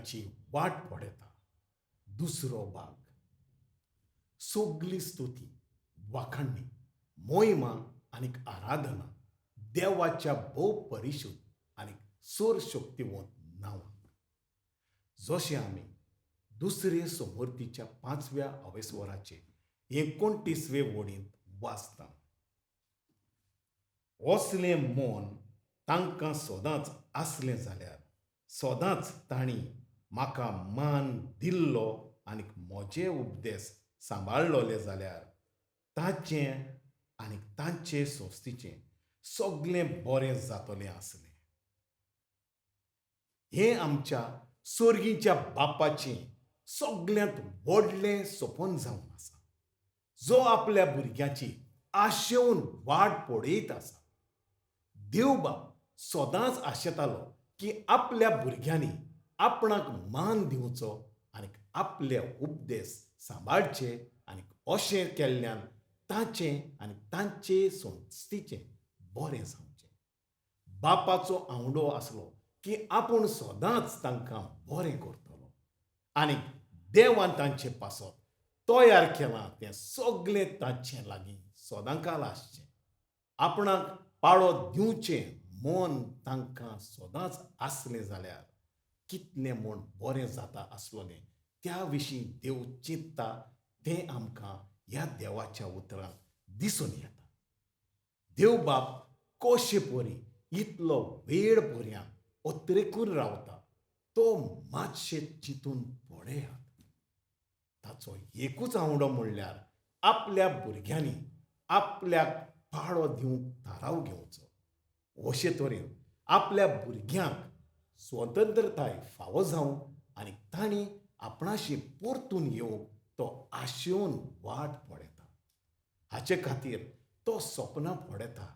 भुरग्यांची वाट पळयता. दुसरो भाग. सगली स्तुती, वाखाणणी, मोहिमा आनी आराधना देवाच्या भोव परिशुद्ध आनी सर्वशक्तिवंत नांवाक. जशें आमी दुसरे समर्थीच्या पांचव्या अवेस्वराचे 29वे वडींत वाचता, असलें मन तांकां सदांच आसलें जाल्यार सदांच तांणी म्हाका मान दिल्लो आनी म्हजे उपदेश सांबाळ्ळले जाल्यार ताचें आनी तांचे संस्थेचें सगलें बरें जातलें आसलें. हें आमच्या सोर्गीच्या बापाचें सगल्यांत व्हडलें सपन जावन आसा, जो आपल्या भुरग्यांची आशेवन वाट पळयत आसा. देव बाप सदांच आशेतालो की आपल्या भुरग्यांनी आपणाक मान दिवचो आनी आपले उपदेश सांबाळचे आनी अशें केल्ल्यान ताचें आनी तांचे संस्थेचें बरें जावचें. बापाचो आंवडो आसलो की आपूण सदांच तांकां बरें करतलो आनी देवान तांचे पासत तयार केलां तें सगलें तांचे लागीं सदांकाल आसचें. आपणाक पाळो दिवचें मन तांकां सदांच आसलें जाल्यार कितलें म्हूण बरें जाता आसलोलें त्या विशीं देव चिंतता तें आमकां ह्या देवाच्या उतरान दिसून येता. देव बाप कशे परी इतलो वेळ पर्यंत अत्रेकून रावता तो मातशें चिंतून पळयात. ताचो एकूच आंवडो म्हणल्यार आपल्या भुरग्यांनी आपल्याक पाळो दिवंक थाराव घेवचो. अशे तरेन आपल्या भुरग्यांक स्वतंत्रताय फावो जावं आनी तांणी आपणाशी परतून येवंक तो आशेवन वाट पळयता. हाचे खातीर तो सपनां पळयता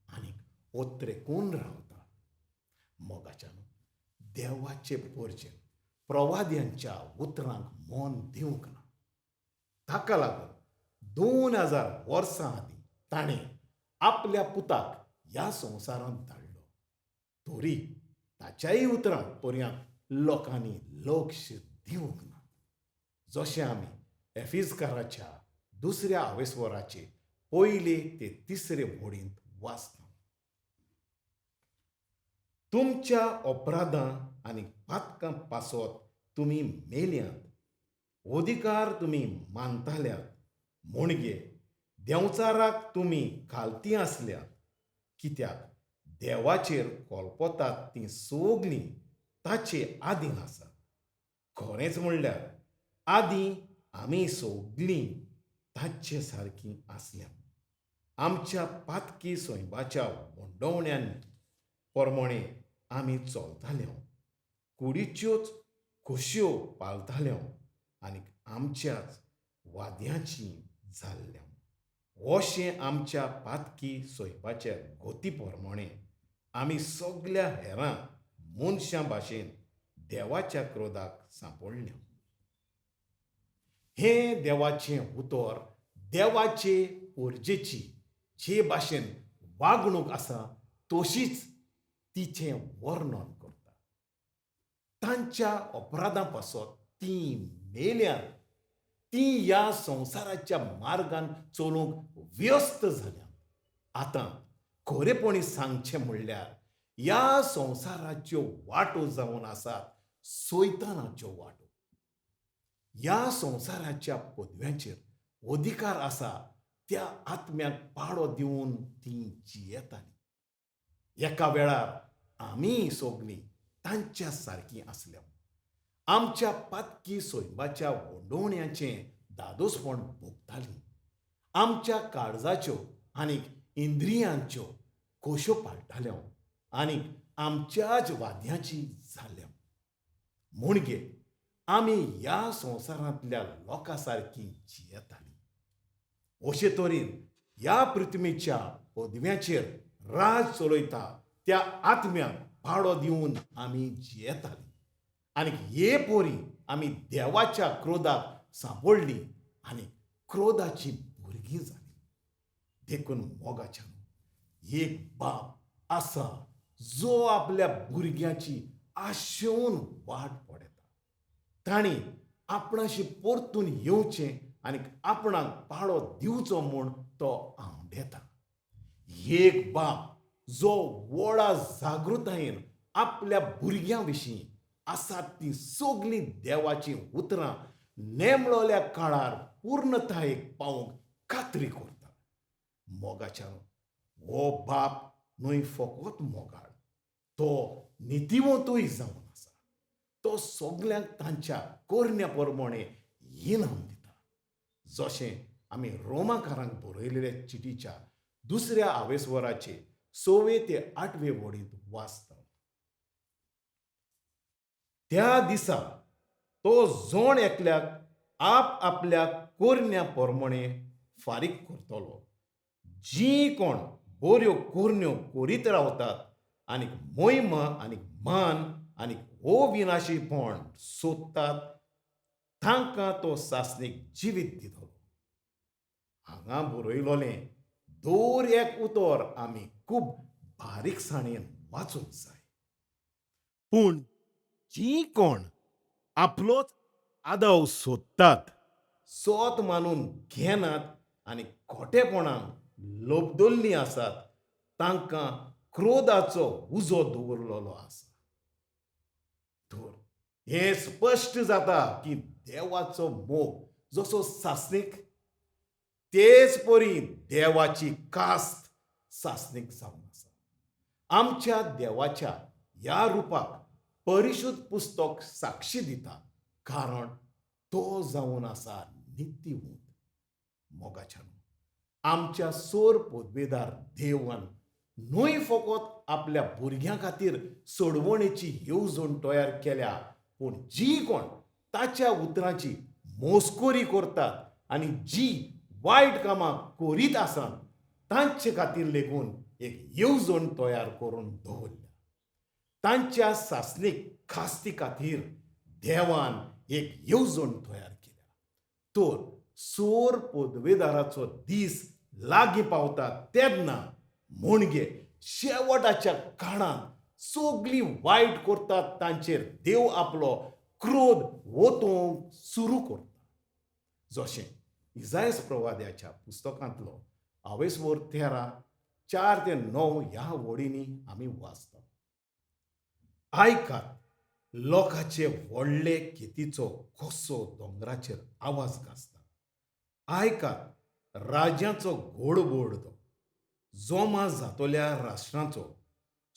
आनी ओत्रेकून रावता. मोगाच्यान देवाचे पोरचेन प्रवाद्यांच्या उतरांक मन दिवंक ना. ताका लागून 2000 वर्सां आदीं ताणें आपल्या पुताक ह्या संवसारांत धाडलो. तरी ताच्याय उतरांक पर्यंत लोकांनी लक्ष दिवंक ना. जशें आमी एफिजकाराच्या दुसऱ्या आवेस्वराचे पयले ते तिसरे वडींत वाचता, तुमच्या अपराधां आनी पातकां पासत तुमी मेल्यांत, अधिकार तुमी मानताल्यात, म्हणगे देंवचाराक तुमी खालती आसल्यात, कित्याक देवाचेर कोलपतात तीं सगलीं ताचे आदीन आसात. खरेंच म्हणल्यार आदीं आमी सगलीं ताचे सारकीं आसल्या. आमच्या पातकी सैमाच्या वंडवण्यांनी प्रमाणे आमी चलताले, कुडीच्योच खोशयो पालताले आनी आमच्याच वाद्यांची जाल्ल्या. अशें आमच्या पातकी सैमाच्या गती प्रमाणे आमी सगल्या हेरां मनशां भाशेन देवाच्या क्रोधाक सांपडल्या. हें देवाचें उतर देवाचे पोरजेची जे भाशेन वागणूक आसा तशीच तिचें वर्णन करता. तांच्या अपराधां पासत तीं मेल्यात, तीं ह्या संवसाराच्या मार्गान चलूंक व्यस्त जाल्यात. आतां खरेपणी सांगचें म्हणल्यार ह्या संवसाराच्यो वाटो जावन आसात सैतानाच्यो वाटो. ह्या संवसाराच्या पदव्यांचेर अधिकार आसा त्या आत्म्याक पाळो दिवन तीं जियेतालीं. एका वेळार आमी सगलीं तांच्या सारकीं आसल्या. आमच्या पातकी सैमाच्या वंडवण्याचें दादोसपण भोगतालीं. आमच्या काळजाच्यो आनी इंद्रियांच्यो खोश्यो पाळटाल्यो आनी आमच्याच वाद्यांची जाल्या. म्हणगे आमी ह्या संवसारांतल्या लोकां सारकीं जियेतालीं. अशे तरेन ह्या पृथ्वीच्या पदव्यांचेर राज चलयता त्या आत्म्याक पाळो दिवन आमी जियेतालीं आनी हे पोरी आमी देवाच्या क्रोधाक सांपडली आनी क्रोधाची भुरगीं जालीं. देखून मोगाच्यान एक बाप आसा जो आपल्या भुरग्यांची आशेवन वाट पळयता. तांणी आपणाशी परतून येवचें आनी आपणाक पाळो दिवचो म्हूण तो आंवडेता. एक बाप जो व्हडा जागृतायेन आपल्या भुरग्यां विशीं आसात तीं सगलीं देवाचीं उतरां नेमलोल्या काळार पूर्णतायेक पावूंक खात्री करता. मोगाच्यान हो बाप न्हय फकत मोगाळ, तो नितीवंतूय जावन आसा. तो सगल्यांक तांच्या करण्या प्रमाणें इनाम दिता. जशें आमी रोमाकारांक बरयलेल्या चिटीच्या दुसऱ्या आवेसवराचे 6वे ते 8वे वडींत वाचता. त्या दिसा तो जोण एकल्याक आप आपल्या करण्या प्रमाणें फारीक करतलो. जी कोण बऱ्यो करण्यो करीत रावतात आनी मोहिमा आनी मान आनी अविनाशीपण सोदतात तांकां तो सासणीक जिवीत दितलो. हांगा बरयलोलें दर एक उतर आमी खूब बारीकसाणेन वाचूंक जाय. पूण जी कोण आपलोच आदाव सोदतात, सोत मानून घेनात आनी खोटेपणान लोबदल्लीं आसात तांकां क्रोधाचो उजो दवरलेलो आसा. तर हें स्पश्ट जाता की देवाचो मोग जसो सासणीक तेच परी देवाची कास्त सासणीक जावन आसा. आमच्या देवाच्या ह्या रुपाक परिशुद्ध पुस्तक साक्षी दिता, कारण तो जावन आसा नितीवंत. मोगाच्यान आमच्या सोर पदवेदार देवान न्हय फकत आपल्या भुरग्यां खातीर सोडवणेची येवजण तयार केल्या, पूण जी कोण ताच्या उतरांची मोस्कोरी करतात आनी जी वायट कामां करीत आसात तांचे खातीर लेगून एक येवजण तयार करून दवरल्या. तांच्या सासणीक खास्ती खातीर देवान एक येवजण तयार केल्या. तर सोर पदवेदाराचो दीस लागीं पावता तेन्ना म्हणजे शेवटाच्या काळांत सगळीं वायट करतात तांचेर देव आपलो क्रोध ओतूंक सुरू करता. जशें इजायस प्रवाद्याच्या पुस्तकांतलो आवेसवर 13 4 ते 9 ह्या वडींनी आमी वाचता. आयकात, लोकांचे व्हडले खेतीचो कसो दोंगराचेर आवाज गाजता. आयकात, राज्याचो गोडबोड जोमा जातल्या राष्ट्रांचो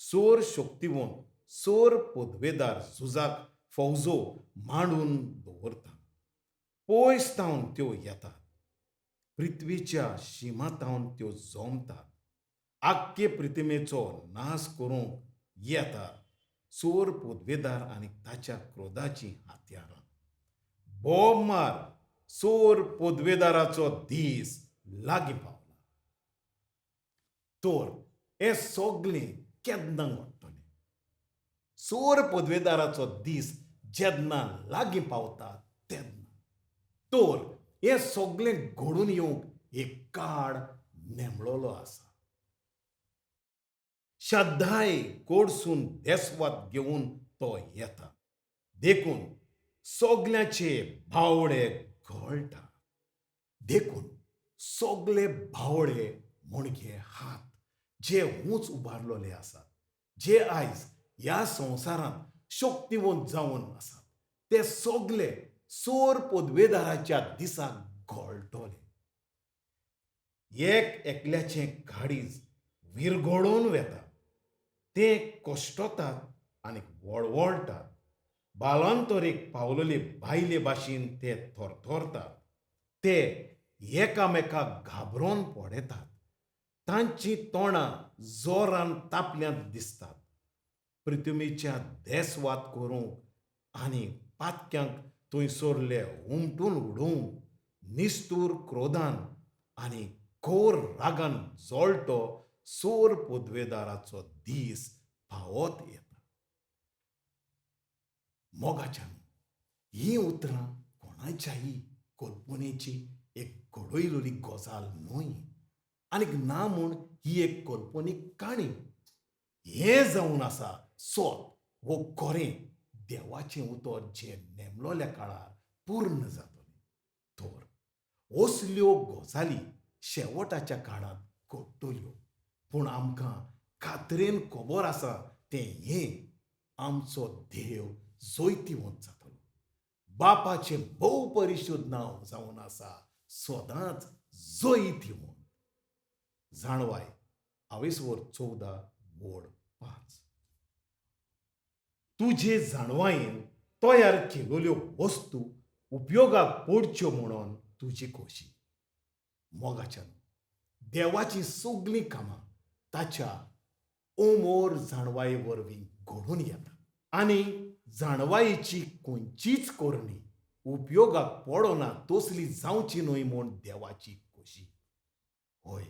सोर शक्तिवंत सोर पदवेदार झुजाक फौजो मांडून दवरता. पयस तावन त्यो येतात, पृथ्वीच्या शिमा तावन त्यो जमतात, आख्खे प्रतिमेचो नाश करूंक येतात सोर पदवेदार आनी ताच्या क्रोधाचीं हत्यारां. बोब मार, सोर पदवेदाराचो दीस लागीं पावला. तर हें सगळें केन्ना घडटलें? सोर पदवेदाराचो दीस जेन्ना लागीं पावता तेन्ना. तर हें सगळें घडून येवंक एक काळ नेमलोलो आसा. श्रद्धाय कोडसून देसवात घेवन तो येता, देखून सगळ्याचे बावळे घोळटा. देखून सगळे बावळे म्हणजे हात जे ऊंच उबारलेले आसात, जे आयज ह्या संवसारांत शक्तिवंत जावन आसात, ते सगळे सोर पदवेदाराच्या दिसाक घोळटले. एक एकल्याचें काळीज विरगळून वेता, ते कश्टतात आनी वळवळटात. बालांतरेक पावलेले बायले भाशेन ते थरथरतात, ते एकामेकाक घाबरोवन पळयतात, तांचीं तोंडां जोरान तापल्यांत दिसतात. पृथ्वीच्या देसवात करूंक आनी पातक्यांक थंयसरले उमटून उडोवंक निस्तूर क्रोधान आनी खोर रागान जळटो सोर पदवेदाराचो दीस पावत येता. मोगाच्यान हीं उतरां कोणाच्याय कल्पनेची एक घडयलेली गजाल न्हय आनीक ना म्हूण ही एक कल्पनीक काणी. हें जावन आसा सोत वो खरें देवाचें उतर जें नेमलोल्या काळार पूर्ण जातलें. तर असल्यो गजाली शेवटाच्या काळांत घडटल्यो. पूण आमकां खात्रेन खबर आसा तें हें, आमचो देव जैतिवंत जातलो. बापाचें भोव परिशुद्ध नांव जावन आसा सदांच जैतिवंत. जाणवाय आवेसवर 14 वड 5. तुजे जाणवायेन तयार केल्ल्यो वस्तू उपयोगाक पडच्यो म्हणून तुजी खोशी. मोगाच्यान देवाचीं सगलीं कामां ताच्या ओमोर जाणवाये वरवीं घडून येता आनी जाणवायेची खंयचीच करणी उपयोगाक पडना तसली जावची न्हय म्हूण देवाची खोशी. हय,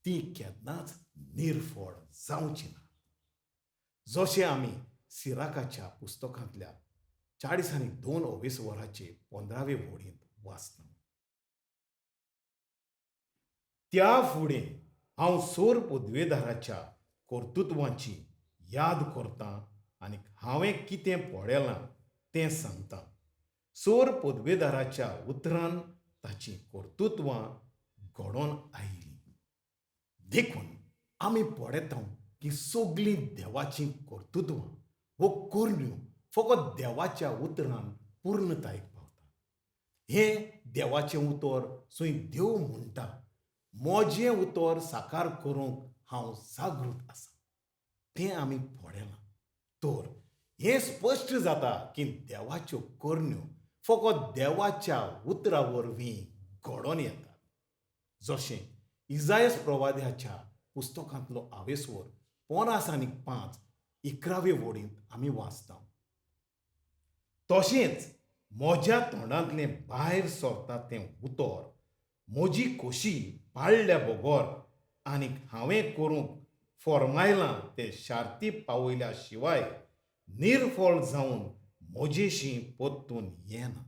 ती केन्नाच निर्फळ जावची ना. जशें आमी सिराकाच्या पुस्तकांतल्या 42 अवेसवराचे 15वे वडींत वाचता. त्या फुडें हांव सोर पदवेदाराच्या कर्तृत्वाची याद करतां आनी हांवें कितें पळयलां तें सांगता. सोर पदवेदाराच्या उतरान ताचीं कर्तृत्वां घडोवन आयलीं. देखून आमी पळयता की सगलीं देवाचीं कर्तृत्वां वो करण्यो फकत देवाच्या उतरान पूर्णतायेक पावता. हें देवाचें उतर सुय देव म्हणटा, म्हजें उतर साकार करूंक हांव जागृत आसा, तें आमी पळयलां. तर हें स्पश्ट जाता की देवाच्यो करण्यो फकत देवाच्या उतरा वरवीं घडोवन येतात. जशें इजायस प्रवाद्याच्या पुस्तकांतलो आवेसवर 55 11वे वडींत आमी वाचता. तशेंच म्हज्या तोंडांतलें भायर सरता तें उतर म्हजी खोशी पाळल्या बगर आनी हांवें करूंक फॉर्मायलां तें शार्ती पावयल्या शिवाय निर्फळ जावन म्हजेशी परतून येना.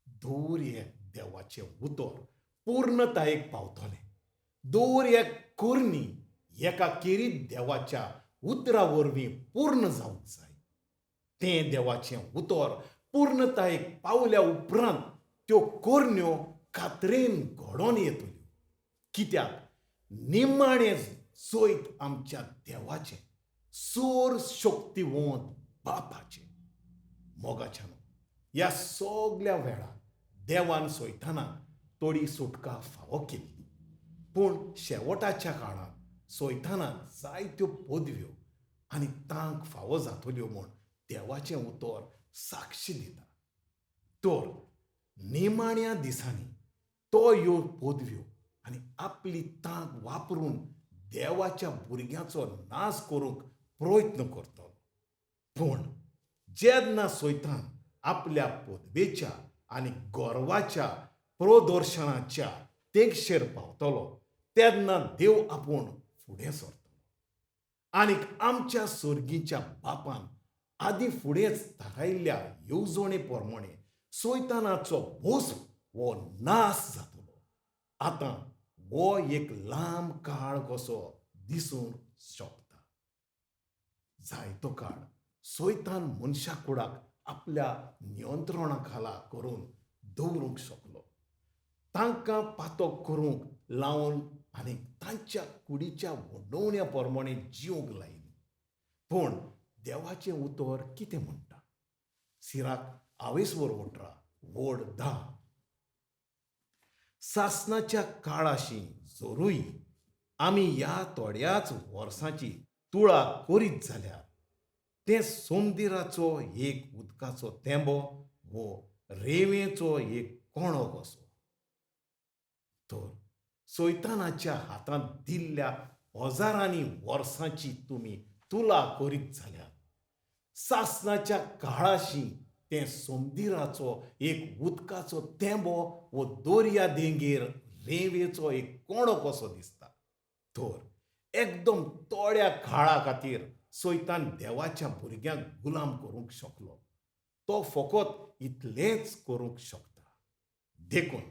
दर एक देवाचें उतर पूर्णतायेक पावतलें. दर एक करणी एका केरीत देवाच्या उतरा वरवीं पूर्ण जावंक जाय. तें देवाचें उतर पूर्णतायेक पावल्या उपरांत त्यो करण्यो खात्रेन घडोवन येतल्यो. कित्याक निमाणें जैत आमच्या देवाचें, सोर शक्तिवंत बापाचें. मोगाच्यान ह्या सगल्या वेळार देवान सोयताना थोडी सुटका फावो केल्ली, पूण शेवटाच्या काळांत सोयताना जायत्यो पदव्यो आनी तांक फावो जातल्यो म्हूण देवाचें उतर साक्षी दिता. तर निमाण्या दिसांनी तो ह्यो पदव्यो आनी आपली तांक वापरून देवाच्या भुरग्यांचो नाश करूंक प्रयत्न करतलो. पूण जेन्ना सैतान आपल्या पदवेच्या आनी गर्वाच्या प्रदर्शनाच्या तेंगशेर पावतलो तेन्ना देव आपूण फुडें सरतलो आनी आमच्या सर्गीच्या बापान आदीं फुडेंच थारायल्ल्या येवजणे प्रमाणे सैतानाचो भोस हो नाश जातलो. आतां हो एक लांब काळ कसो दिसूंक शकता. जायतो काळ सैतान मनशा कुडाक आपल्या नियंत्रणा खाला करून दवरूंक शकलो. तांकां पातक करूंक लावन आनी तांच्या कुडीच्या वडोवण्या प्रमाणे जिवंक लायली. पूण देवाचें उतर कितें म्हणटा? सिराक आवेसवर 18 वड 10. सासनाच्या काळाशी जरूय आमी ह्या थोड्याच वर्सांची तुळा करीत जाल्यार तें सोमदिराचो एक उदकाचो तेंबो वो रेंवेचो एक कोणो कसो. तर सैतानाच्या हातांत दिल्ल्या हजारांनी वर्सांची तुमी तुला करीत जाल्यार सासनाच्या काळाशी तें सोमदिराचो एक उदकाचो तेंबो वो दर्या देंगेर रेंवेचो एक कोणो कसो दिसता. तर एकदम थोड्या काळा खातीर सैतान देवाच्या भुरग्यांक गुलाम करूंक शकलो. तो फकत इतलेंच करूंक शकता. देखून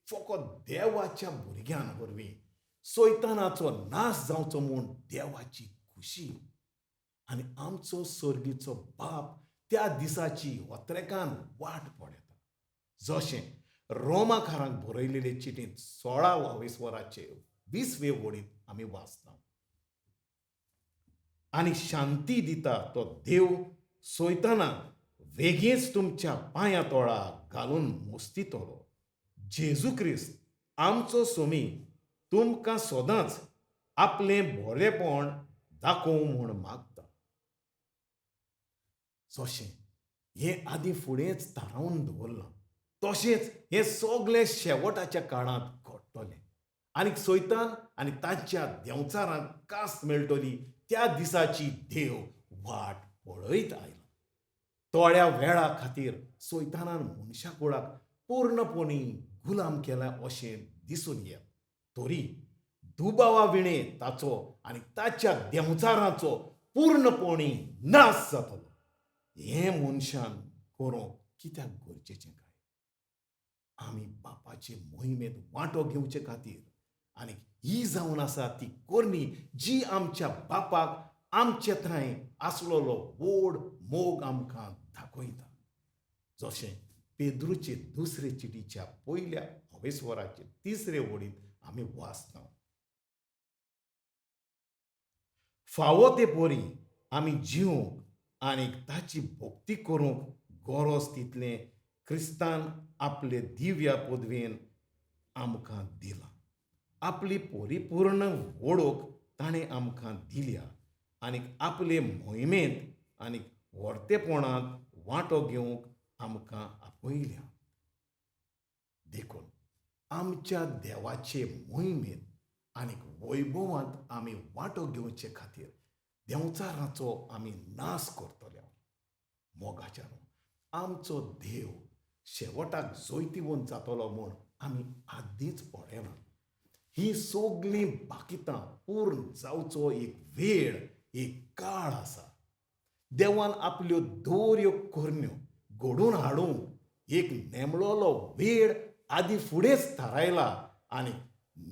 फकत देवाच्या भुरग्यां वरवीं सैतानाचो नाश जावचो म्हूण देवाची खुशी आनी आमचो सर्गीचो बाप त्या दिसाची ओत्रेकान वाट पळयता. जशें रोमाकारांक बरयलेले चिटींत 16 वावीसवराचे 20वे वळींत आमी वाचता, आनी शांती दिता तो देव सोयताना वेगींच तुमच्या पांया तोळा घालून मुस्तितलो. जेजू क्रिस्त आमचो सोमी तुमकां सदांच आपलें बरेपण दाखोवं म्हूण मागता. जशें हें आदीं फुडेंच थारावन दवरलां तशेंच हें सगलें शेवटाच्या काळांत घडटलें आनी सैतान आनी तांच्या देंवचारांक कास मेळटली त्या दिसाची देव वाट पळयत आयला. थोड्या वेळा खातीर सैतानान मनशा कुळाक पूर्णपणी गुलाम केला अशें दिसून येत तरी दुबावा विणे ताचो आनी ताच्या देंवचारांचो पूर्णपणी नाश जातलो. हें मनशान करूंक कित्याक गरजेचें काय? आमी बापाचे मोहिमेंत वांटो घेवचे खातीर आनी ही जावन आसा ती करणी जी आमच्या बापाक आमचे थंय आसलेलो व्हड मोग आमकां दाखयता. जशें पेद्रूचे दुसरे चिटीच्या पयल्या अवेस्वराचे तिसरे वळींत आमी वाचता, फावो ते परी आमी जिवंक आनी ताची भक्ती करूंक गरज तितलें क्रिस्तान आपले दिव्या पदवेन आमकां दिलां. आपली परिपूर्ण वळख ताणें आमकां दिल्या आनी आपले मोहिमेंत आनी व्हरतेपणांत वांटो घेवंक आमकां आपयल्या. देखून आमच्या देवाचे मोहिमेंत आनी वैभवांत आमी वांटो घेवचे खातीर देंवचाराचो आमी नाश करतले. मोगाच्या आमचो देव शेवटाक जैतिवंत जातलो म्हूण आमी आदींच पळयलां. ही सगळीं बाकितां पूर्ण जावचो एक वेळ, एक काळ आसा. देवान आपल्यो दोऱ्यो करण्यो घडोवन हाडूंक एक नेमलोलो वेळ आदी फुडेंच थारायला आनी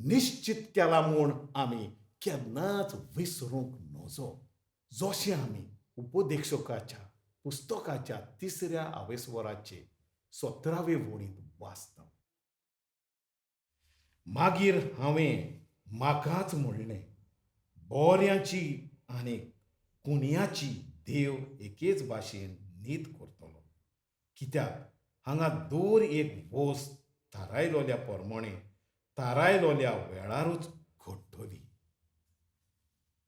निश्चित केला म्हूण आमी केन्नाच विसरूंक नजो. जशें आमी उपदेक्षकाच्या पुस्तकाच्या तिसऱ्या आवेस्वराचे 17वे वळींत वाचता, मागीर हांवें म्हाकाच म्हणलें, बोऱ्यांची आनी कुणयाची देव एकेच भाशेन नीत करतलो. कित्याक हांगा दर एक वस्त थारायलोल्या प्रमाणे थारायलोल्या वेळारूच घडटली.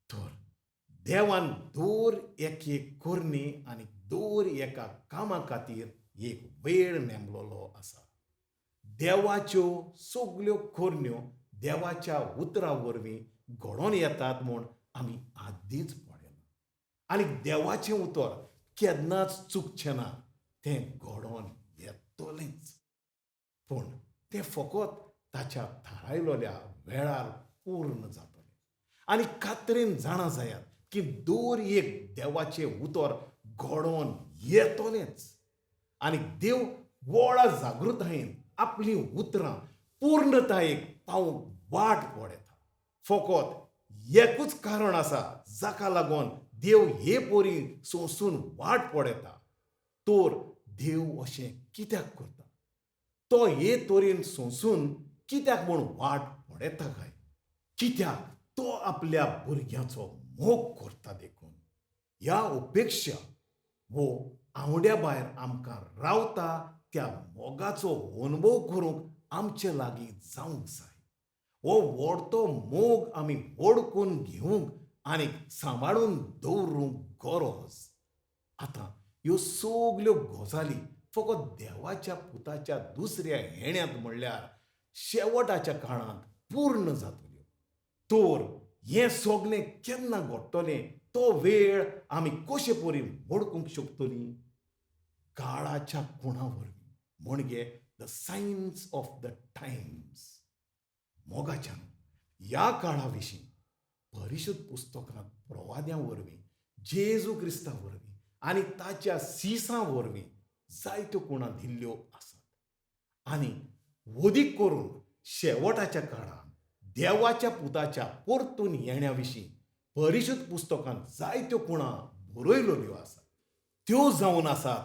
तर देवान दर एक करणी आनी दर एका कामा खातीर एक वेळ नेमलोलो आसा. देवाच्यो सगल्यो करण्यो देवाच्या उतरा वरवीं घडोवन येतात म्हूण आमी आदींच पळयलां आनी देवाचें उतर केन्नाच चुकचें ना, तें घडोवन येतलेंच. पूण तें फकत ताच्या थारायलोल्या वेळार पूर्ण जातलें. आनी खात्रेन जाणा जायात की दर एक देवाचें उतर घडोवन येतलेंच आनी देव व्हडा जागृतायेन आपलीं उतरां पूर्णतायेक पावूंक वाट पळयता. फकत एकूच कारण आसा जाका लागून देव हे परी सोंसून वाट पळयता. तर देव अशें कित्याक करता? तो हे तरेन सोंसून कित्याक म्हूण वाट पळयता काय? कित्याक तो आपल्या भुरग्यांचो मोग करता. देखून ह्या उपेक्षा वो आवड्या भायर आमकां रावता त्या मोगाचो अनुभव करूंक आमचे लागीं जावंक जाय. हो व्हडतो मोग आमी वडकून घेवंक आनी सांबाळून दवरूंक गरज. आतां ह्यो सगल्यो गजाली फकत देवाच्या पुताच्या दुसऱ्या येण्यांत म्हणल्यार शेवटाच्या काळांत पूर्ण जातल्यो. तर हें सगलें केन्ना घडटलें तो वेळ आमी कशे परी वळखूंक शकतलीं? काळाच्या खुणा वरवीं, म्हणजे the signs of the times. मोगाच्यान ह्या काळा विशीं परिशुद्ध पुस्तकांत प्रवाद्यां वरवीं, जेजू क्रिस्ता वरवीं आनी ताच्या सिसां वरवीं जायत्यो खुणा दिल्ल्यो आसात. आनी वदीक करून शेवटाच्या काळांत देवाच्या पुताच्या परतून येण्या विशीं परिशुद्ध पुस्तकांत जायत्यो खुणा बरयलेल्यो आसात. त्यो जावन आसात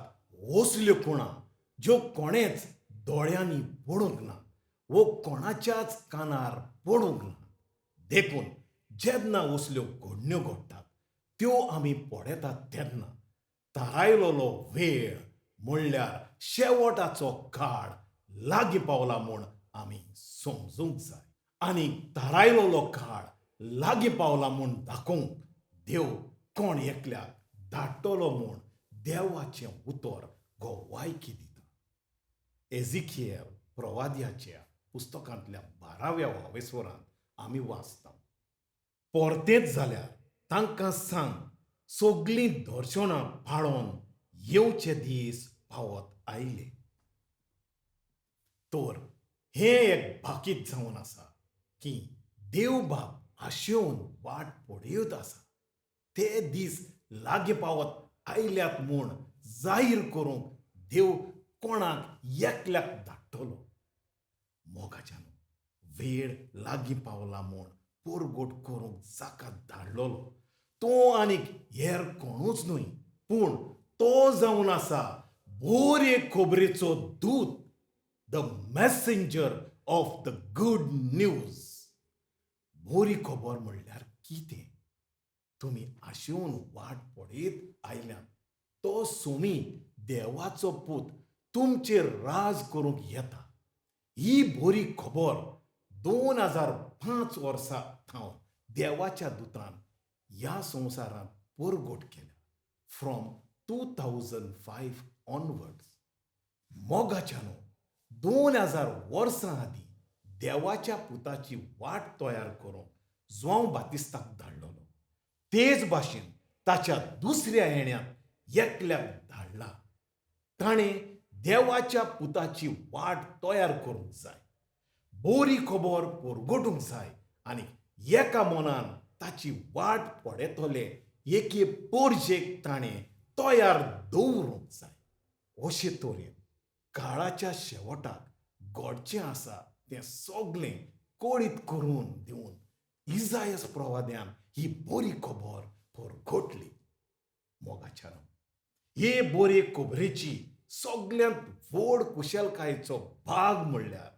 असल्यो खुणा ज्यो कोणेच दोळ्यांनी पडूंक ना वो कोणाच्याच कानार पडूंक ना. देखून जेन्ना असल्यो घडण्यो घडटात त्यो आमी पळयतात तेन्ना थारायलेलो वेळ म्हणल्यार शेवटाचो काळ लागीं पावला म्हूण आमी समजूंक जाय. आनी थारायलेलो काळ लागीं पावला म्हूण दाखोवंक देव कोण एकल्याक धाडटलो म्हूण देवाचें उतर गवायकी दिता. एजिकियल प्रवाद्याच्या पुस्तकांतल्या 12व्या वावेस्वरांत आमी वाचता, परतेंच जाल्यार तांकां सांग सगलीं दर्शनां पाळोन येवचे दीस पावत आयले. तर हें एक भाकीत जावन आसा की देव बाप आशेवन वाट पळयत आसा ते दीस लागीं पावत आयल्यात म्हूण जाहीर करूंक देव कोणाक एकल्याक धाडटलो. मोगाच्यान वेळ लागीं पावला म्हूण परगट करूंक जाका धाडलेलो तो आनीक हेर कोणूच न्हय, पूण तो जावन आसा बरे खबरेचो दूत, the messenger of the good news. बरी खबर म्हणल्यार कितें? तुमी आशेवन वाट पळयत आयल्यात तो सोमी देवाचो पूत तुमचेर राज करूंक येता. ही बरी खबर 2005 वर्सां थावन देवाच्या दुतान ह्या संवसारांत परगट केल्या, फ्रॉम 2005 ऑनवर्ड्स. मोगाच्यानो 2000 वर्सां आदीं देवाच्या पुताची वाट तयार करूंक जुआंव बातिस्ताक धाडलेलो, तेच भाशेन ताच्या दुसऱ्या येण्यांत एकल्याक धाडला. ताणें देवाच्या पुताची वाट तयार करूंक जाय, बरी खबर परगटूंक जाय आनी एका मनान ताची वाट पळयतले एके पोरजेक ताणें तयार दवरूंक जाय. अशे तरेन काळाच्या शेवटाक घडचें आसा तें सगलें कळीत करून दिवन इजायस प्रवाद्यान ही बरी खबर परगटली. मोगाच्यान हे बरे खबरेची सगल्यांत व्हड कुशलकायेचो भाग म्हणल्यार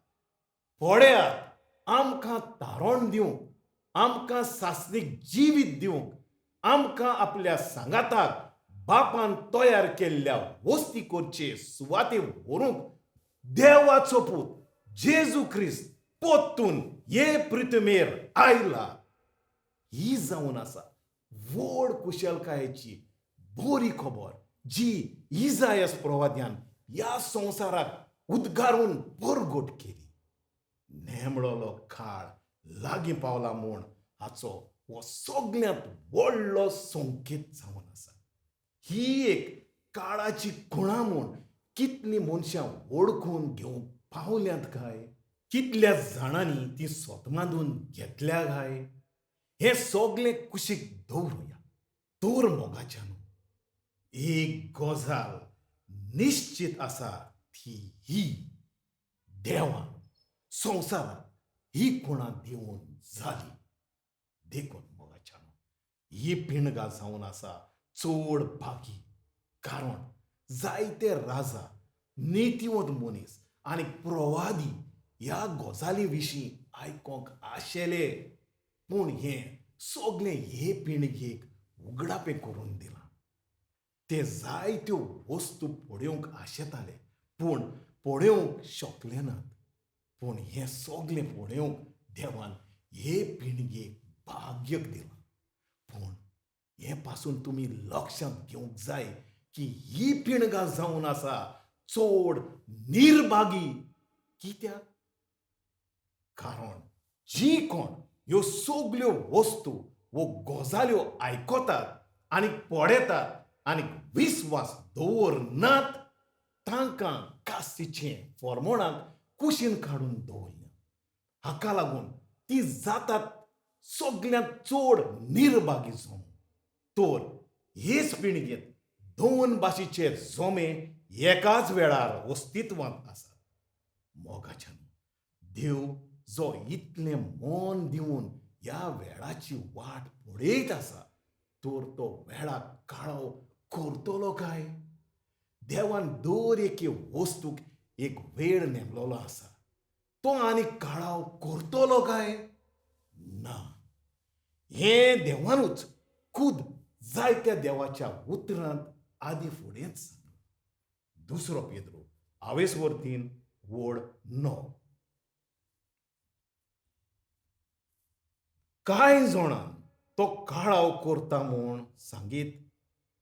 पळयात आमकां तारण दिवंक, आमकां सासणीक जिवीत दिवंक, आमकां आपल्या सांगाताक बापान तयार केल्ल्या वस्ती करचे सुवाते व्हरूंक देवाचो पूत जेजू क्रिस्त पोत्तून हे पृथ्वीर आयला. ही जावन आसा व्हड कुशलकायेची बरी खबर जी इजायस प्रवाद्यान ह्या संवसाराक उद्गारून परगट केली. नेमळोलो काळ लागीं पावला म्हूण हाचो हो सगल्यांत व्हडलो संकेत जावन आसा. ही एक काळाची खुणा म्हूण कितलीं मनशां वळखून घेवंक पावल्यांत काय, कितल्या जाणांनी ती सोतमांदून घेतल्या काय, हें सगलें कुशीक दवरुया. तर मोगाच्यान एक गजाल निश्चित आसा ती ही, देवान संवसाराक ही खुणा दिवन जाली. देखून मोगाच्यान ही पिणगां जावन आसा चड भागी, कारण जायते राजा, नितीवंत मनीस आनी प्रवादी ह्या गजाली विशीं आयकोंक आशेले, पूण हें सगलें हे पिणगेक उगडापें करून दिलां. ते जायत्यो वस्तू पळोवंक आशेताले पूण पळोवंक शकले नात. पूण हें सगलें पळोवंक देवान हे पिणगेक भाग्य दिलां. पूण हें पासून तुमी लक्षांत घेवंक जाय की ही पिणगां जावन आसा चड निर्भागी. कित्याक? कारण जी कोण ह्यो सगल्यो वस्तू वो गजाल्यो आयकतात आनी पळयतात आनी विस्वास दवरनात तांकां कास्तीचें फॉर्मोणाक कुशीन काडून दवरल्या. हाका लागून ती जातात सगल्यांत चड निर्भागी जमो. तर हेच पिणगेंत दोन भाशेचे जमे एकाच वेळार अस्तित्वांत आसात. मोगाच्यान देव जो इतलें मन दिवन ह्या वेळाची वाट पळयत आसा तर तो वेळाक काळाव करतलो काय? देवान दर एके वस्तूक एक वेळ नेमलोलो आसा, तो आनी काळाव करतलो काय ना? हें देवानूच खूद जायत्या देवाच्या उतरांत आदी फुडेंच सांगलां. दुसरो पेद्रू आवेसवर 3 वड 9. कांय जाणान तो काळाव करता म्हूण सांगीत,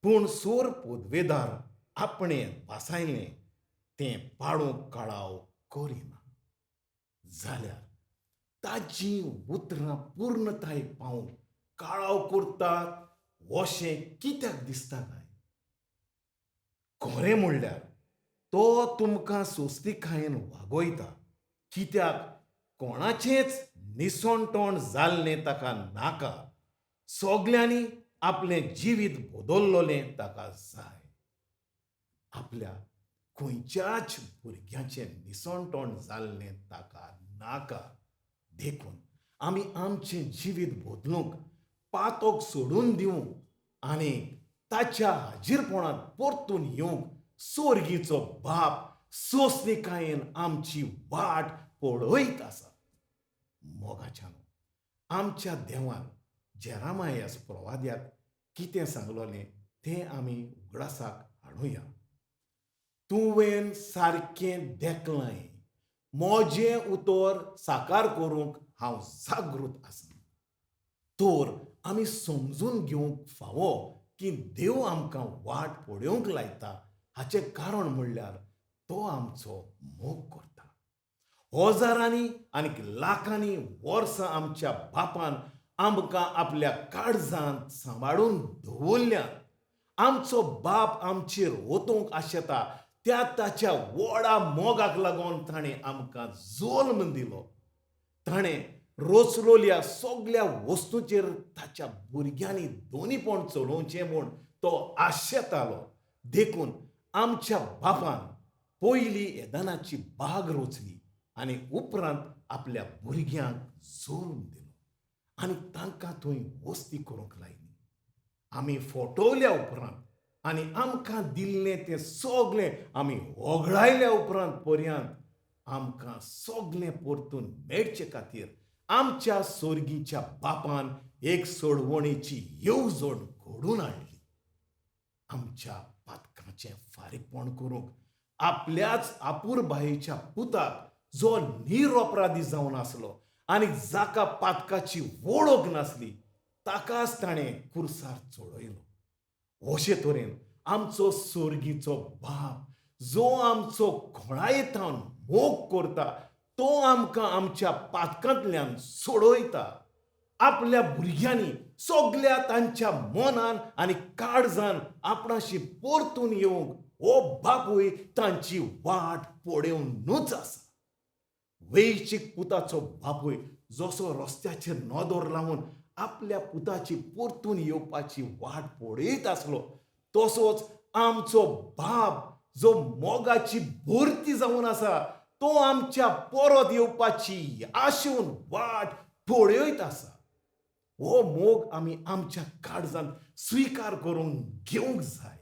पूण सूर पदवेदार आपणें वासायलें तें पाडूंक काळाव करिना जाल्यार ताचीं उतरां पूर्णतायेक पावूंक काळाव करतात अशें कित्याक दिसता काय? खरें म्हणल्यार तो तुमकां सोस्तिकायेन वागयता, कित्याक कोणाचेंच निसणटण जाल्लें ताका नाका, सगल्यांनी आपलें जिवीत बदल्लोलें ताका जाय. आपल्या खंयच्याच भुरग्यांचें निसणटण जाल्लें ताका नाका. देखून आमी आमचें जिवीत बदलूंक पातोक सोडून दिवंक आनी ताच्या हाजीरपणांत परतून येवंक सोर्गीचो बाप सोंसणिकायेन आमची वाट पळयत आसा. मोगाच्यान आमच्या देवान जेरामायस प्रवाद्याक कितें सांगलोलें तें आमी उगडासाक हाडुया. तुवें सारकें देखलां, म्हजें उतर साकार करूंक हांव जागृत आसा. तर आमी समजून घेवंक फावो की देव आमकां वाट पळोवंक लायता हाचें कारण म्हणल्यार तो आमचो मोग करता. हजारांनी आनी लाखांनी वर्सां आमच्या बापान आमकां आपल्या काळजांत सांबाळून दवरल्यात. आमचो बाप आमचेर ओतूंक आशेता त्या ताच्या व्हडा मोगाक लागून ताणें आमकां जल्म दिलो. ताणें रोचलोल्या सगल्या वस्तूचेर ताच्या भुरग्यांनी दोनीपण चलोवचें म्हूण तो आशेतालो. देखून आमच्या बापान पयली येदानाची बाग रोचली आनी उपरांत आपल्या भुरग्यांक जल्म दिलो आनी तांकां थंय वस्ती करूंक लायली. आमी फटवल्या उपरांत आनी आमकां दिल्लें तें सगलें आमी वगडायल्या उपरांत पर्यंत आमकां सगलें परतून मेळचे खातीर आमच्या सोर्गीच्या बापान एक सोडवणेची येवजण घडून हाडली. आमच्या पातकांचें फारीकपण करूंक आपल्याच आपुरबायेच्या पुताक जो निरपराधी जावन आसलो आनी जाका पातकाची वळख नासली ताकाच ताणें कुर्सार चडयलो. अशे तरेन आमचो सोर्गीचो बाप जो आमचो खोळायेंतल्यान मोग करता तो आमकां आमच्या पातकांतल्यान सोडयता. आपल्या भुरग्यांनी सगल्या तांच्या मनान आनी काळजान आपणाशी परतून येवंक हो बापूय तांची वाट पळोवनूच आसा. वैचीक पुताचो बापूय जसो रस्त्याचेर नदर लावन आपल्या पुताची परतून येवपाची वाट पळयत आसलो तसोच आमचो बाप जो मोगाची भरती जावन आसा तो आमच्या परत येवपाची आशेवन वाट पळयत आसा. हो मोग आमी आमच्या काळजान स्विकार करून घेवंक जाय.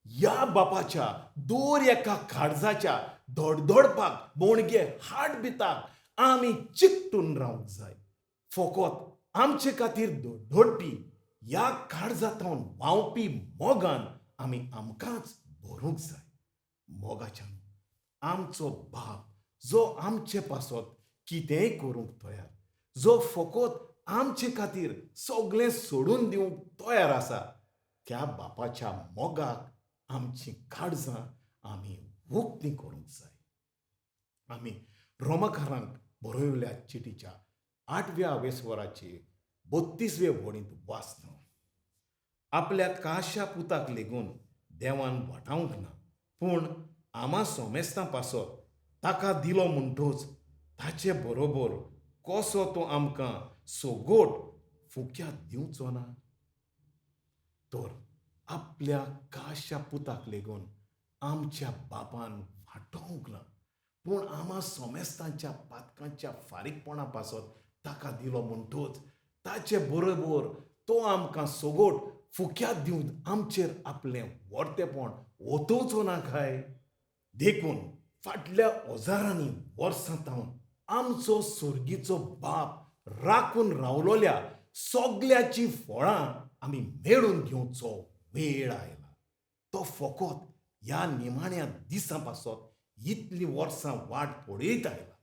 ह्या बापाच्या दर एका काळजाच्या धडधडपाक बोणगे हार्टबिटाक आमी चिकटून रावंक जाय. फकत आमचे खातीर धडधडपी ह्या काळजांतल्यान व्हांवपी मोगान आमी आमकांच भरूंक जाय. मोगाच्यान आमचो बाप जो आमचे पासत कितेंय करूंक तयार, जो फकत आमचे खातीर सगळें सोडून दिवंक तयार आसा, त्या बापाच्या मोगाक आमची काळजां आमी उक्ती करूंक जाय. आमी रोमकारांक बरयल्या चिटीच्या 8व्या वेसवराचे 32वे वळींत वाचता, आपल्या काशा पुताक लेगून देवान वाटावंक ना, पूण आमा सोमेस्तां पासत ताका दिलो म्हणटूच ताचे बरोबर कसो तो आमकां सोगोट फुक्यात दिवचो ना? तर आपल्या काशा पुताक लेगून आमच्या बापान वाटोवंक ना, पूण आमा सोमेस्तांच्या पातकांच्या फारीकपणा पासत ताका दिलो म्हणटूच ताचे बरोबर तो आमकां सोगोट फुक्यात दिवन आमचेर आपलें व्हडतेपण ओतोवचो ना काय? देखून फाटल्या हजारांनी वर्सां थावन आमचो सोर्गीचो बाप राखून रावलोल्या सगल्याचीं फळां आमी मेळून घेवचो वेळ आयला. तो फकत ह्या निमाण्या दिसां पासत इतलीं वर्सां वाट पळयत आयला.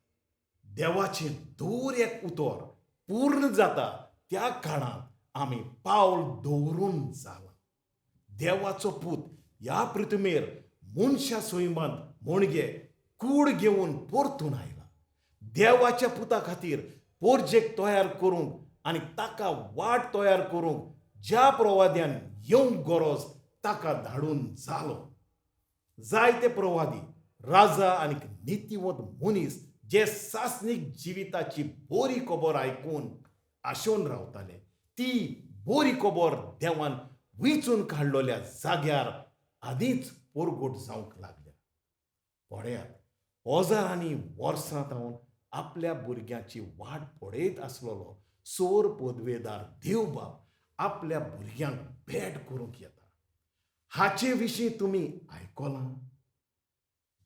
देवाचें दर एक उतर पूर्ण जाता त्या काळांत आमी पावल दवरून जालां. देवाचो पूत ह्या पृथ्वीर मनशा सैमांत म्हणगे कूड घेवन परतून आयला. देवाच्या पुता खातीर पोरजेक तयार करूंक आनी ताका वाट तयार करूंक ज्या प्रवाद्यान येवंक गरज ताका धाडून जालो. जायते प्रवादी, राजा आनी नितीवंत मनीस जे सासणीक जिविताची बरी खबर आयकून आशोवन रावताले, ती बरी खबर देवान विंचून काडलोल्या जाग्यार आदींच परगट जावंक लागल्या. पळयात, हजारांनी वर्सां थावन आपल्या भुरग्यांची वाट पळयत आसलेलो सोर पदवेदार देवबाप आपल्या भुरग्यांक भेट करूंक येता. हाचे विशीं तुमी आयकलां?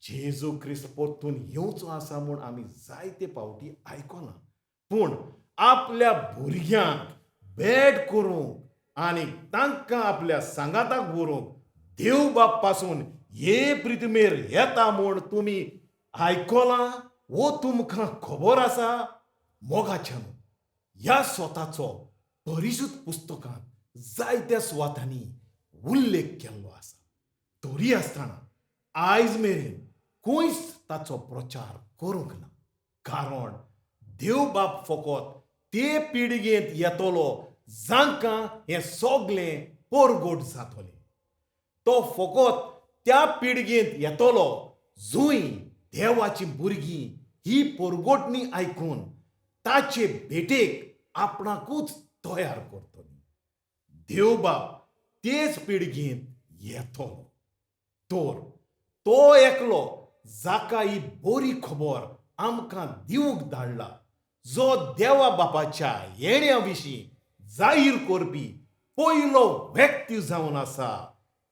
जेजू क्रिस्त परतून येवचो आसा म्हूण आमी जायते फावटी आयकलां, पूण आपल्या भुरग्यांक भेट करूंक आनी तांकां आपल्या सांगाताक व्हरूंक देवबाप पासून हे पृथ्वीर येता म्हूण तुमी आयकलां वो तुमकां खबर आसा? मोगाच्यान ह्या स्वताचो परिशुद्ध पुस्तकांत जायत्या सुवातांनी उल्लेख केल्लो आसा. तरी आसतना आयज मेरेन खंयच ताचो प्रचार करूंक ना, कारण देवबाप फकत ते पिळगेंत येतलो जांकां हें सगलें परगट जातलें. तो फकत त्या पिळगेंत येतलो जंय देवाची भुरगीं ही परगटणी आयकून ताचे भेटेक आपणाकूच तयार करतली. देवबाप तेच पिळगेंत येतलो. तर तो एकलो जाका ही बरी खबर आमकां दिवंक धाडला, जो देवा बापाच्या येण्या विशीं जाहीर करपी पयलो व्यक्ती जावन आसा,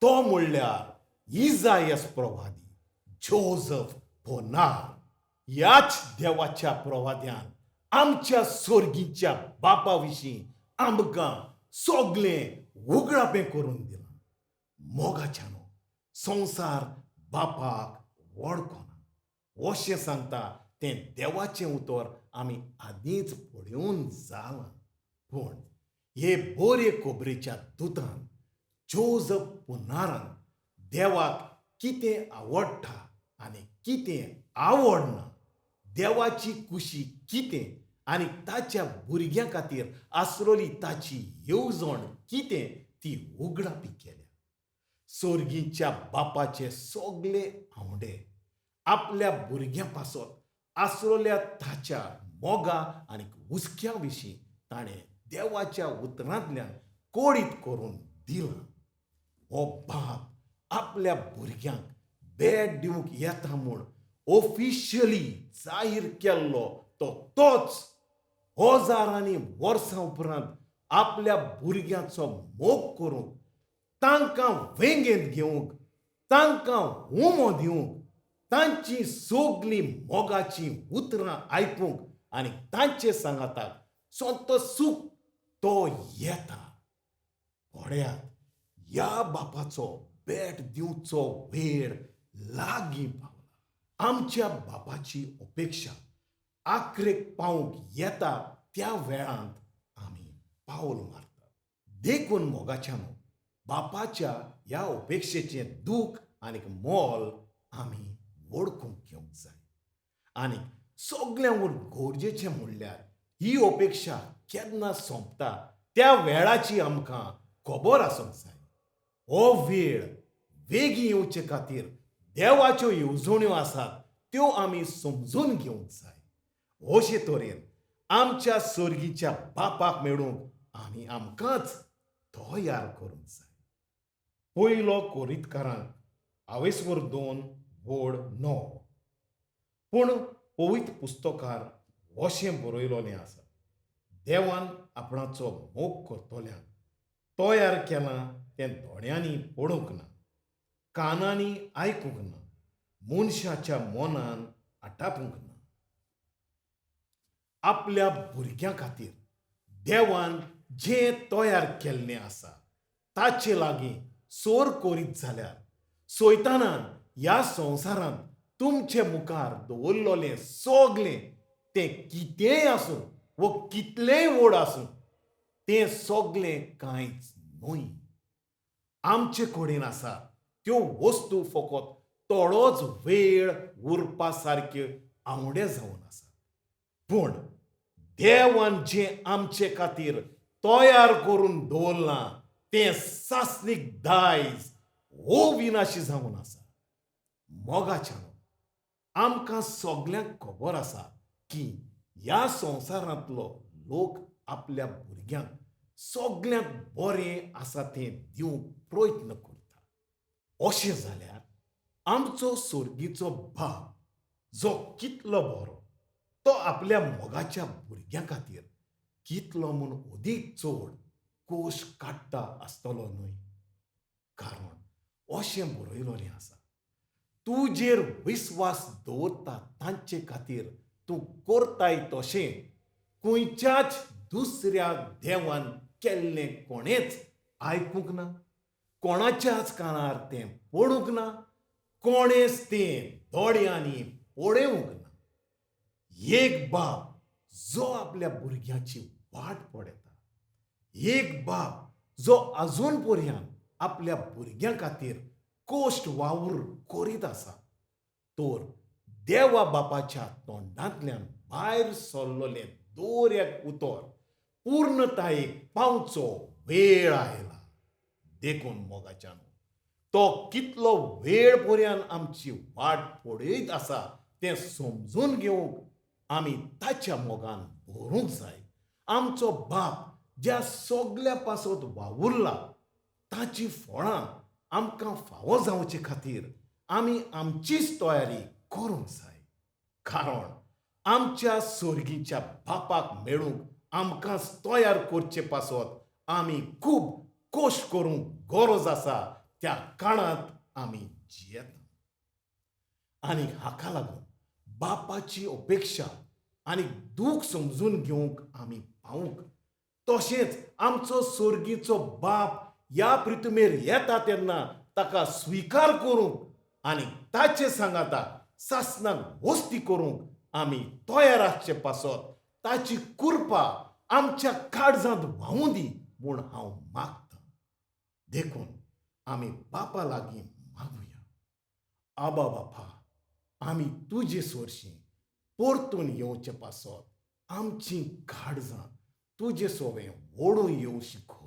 तो म्हणल्यार इजायस प्रवादी जोजफ बोनार. ह्याच देवाच्या प्रवाद्यान आमच्या सोर्गीच्या बापा विशीं आमकां सगलें उगडापें करून दिलां. मोगाच्यानो, संवसार बापाक वळखना अशें सांगता तें देवाचें उतर आमी आदींच पळोवन जालां. पूण हे बरे खबरेच्या दुतान जोजफ पुनारान देवाक कितें आवडटा आनी कितें आवडना, देवाची कुशी कितें आनी ताच्या भुरग्यां खातीर आसलोली ताची येवजण कितें ती उगडापी केल्या. सोर्गीच्या बापाचे सगले आंवडे आपल्या भुरग्यां पासत आसलोल्या ताच्या मोगा आनी हुस्क्या विशीं ताणें देवाच्या उतरांतल्यान कोडीत करून दिलां. हो बाप आपल्या भुरग्यांक भेट दिवंक येता म्हूण ऑफिशियली जाहीर केल्लो तो तोच हजारांनी वर्सां उपरांत आपल्या भुरग्यांचो मोग करूंक, तांकां वेंगेंत घेवंक, तांकां उमो दिवंक, तांची सगलीं मोगाचीं उतरां आयकूंक आनी तांचे सांगाताक सोंतो सूख तो येता. पळयात, ह्या बापाचो भेट दिवचो वेळ लागीं पावला. आमच्या बापाची अपेक्षा आखरेक पावूंक येता त्या वेळांत आमी पावल मारतात. देखून मोगाच्यानो, बापाच्या ह्या अपेक्षेचें दूख आनी मोल आमी वळखूंक घेवंक जाय. आनी सगळ्यांवून गरजेचें म्हणल्यार ही अपेक्षा केन्ना सोंपता त्या वेळाची आमकां खबर आसूंक जाय. हो वेळ वेगीं येवचे खातीर देवाच्यो येवजण्यो आसात त्यो आमी समजून घेवंक जाय. अशे तरेन आमच्या सर्गीच्या बापाक मेळूंक आमी आमकांच तयार करूंक जाय. पयलो कोरितकारांक आवेसवर 2:9. पूण पवित्र पुस्तकार अशें बरयलोलें आसा, देवान आपणाचो मोग करतल्यांक तयार केलां तें दोळ्यांनी पळोवंक ना, कानांनी आयकूंक ना, मनशाच्या मनान आटापूंक ना. आपल्या भुरग्यां खातीर देवान जें तयार केल्लें आसा ताचे लागीं सोर करीत जाल्यार सैतानान ह्या संवसारांत तुमचे मुखार दवरलेलें सगलें, तें कितेंय आसूं वो कितलेंय व्हड आसूं, तें सगलें कांयच न्हय. आमचे कडेन आसा त्यो वस्तू फकत थोडोच वेळ उरपा सारक्यो आंवडे जावन आसा, पूण देवान जें आमचे खातीर तयार करून दवरलां तें सासणीक दायज अविनाशी जावन आसा. मोगाच्यान आमकां सगल्यांक खबर आसा की ह्या संवसारांतलो लोक आपल्या भुरग्यांक सगल्यांत बरें आसा तें दिवंक प्रयत्न करता. अशें जाल्यार आमचो सर्गीचो बाप जो कितलो बरो, तो आपल्या मोगाच्या भुरग्यां खातीर कितलो म्हूण अदीक चड कोश काडटा आसतलो न्हय? कारण अशें बरयलोलें आसा, तुजेर विस्वास दवरता तांचे खातीर तूं करताय तशें खंयच्याच दुसऱ्या देवान केल्लें कोणेंच आयकूंक ना, कोणाच्याच कानार तें पडूंक ना, कोणेंच तें दोळ्यांनी पळोवंक ना. एक बाप जो आपल्या भुरग्याची वाट पळयता, एक बाप जो अजून पर्यंत आपल्या भुरग्यां खातीर कोश्ट वावर करीत आसा, तर देवा बापाच्या तोंडांतल्यान भायर सरलेलें दर एक उतर पूर्णतायेक पावचो वेळ आयला. देखून मोगाच्यान तो कितलो वेळ पर्यंत आमची वाट पळयत आसा तें समजून घेवंक आमी ताच्या मोगान भरूंक जाय. आमचो बाप ज्या सगल्या पासत वावुरला ताची फळां आमकां फावो जावचे खातीर आमी आमचीच तयारी करूंक जाय. कारण आमच्या सर्गीच्या बापाक मेळूंक आमकांच तयार करचे पासत आमी खूब कश्ट करूंक गरज आसा. त्या काळांत आमी जियेता आनी हाका लागून बापाची अपेक्षा आनी दूख समजून घेवंक आमी पावूंक, तशेंच आमचो सर्गीचो बाप ह्या पृथ्वीर येता तेन्ना ताका स्विकार करूंक आनी ताचे सांगाता सासणाक वस्ती करूंक आमी तयार आसचे पासत ताची कृपा आमच्या काळजांत व्हांवूं दी म्हूण हांव मागतां. देखून आमी बापा लागीं मागुया, आबा बापा, आमी तुजे सोरशीं परतून येवचे पासत आमचीं काळजां तुजे सोवें ओडून येवशी कर.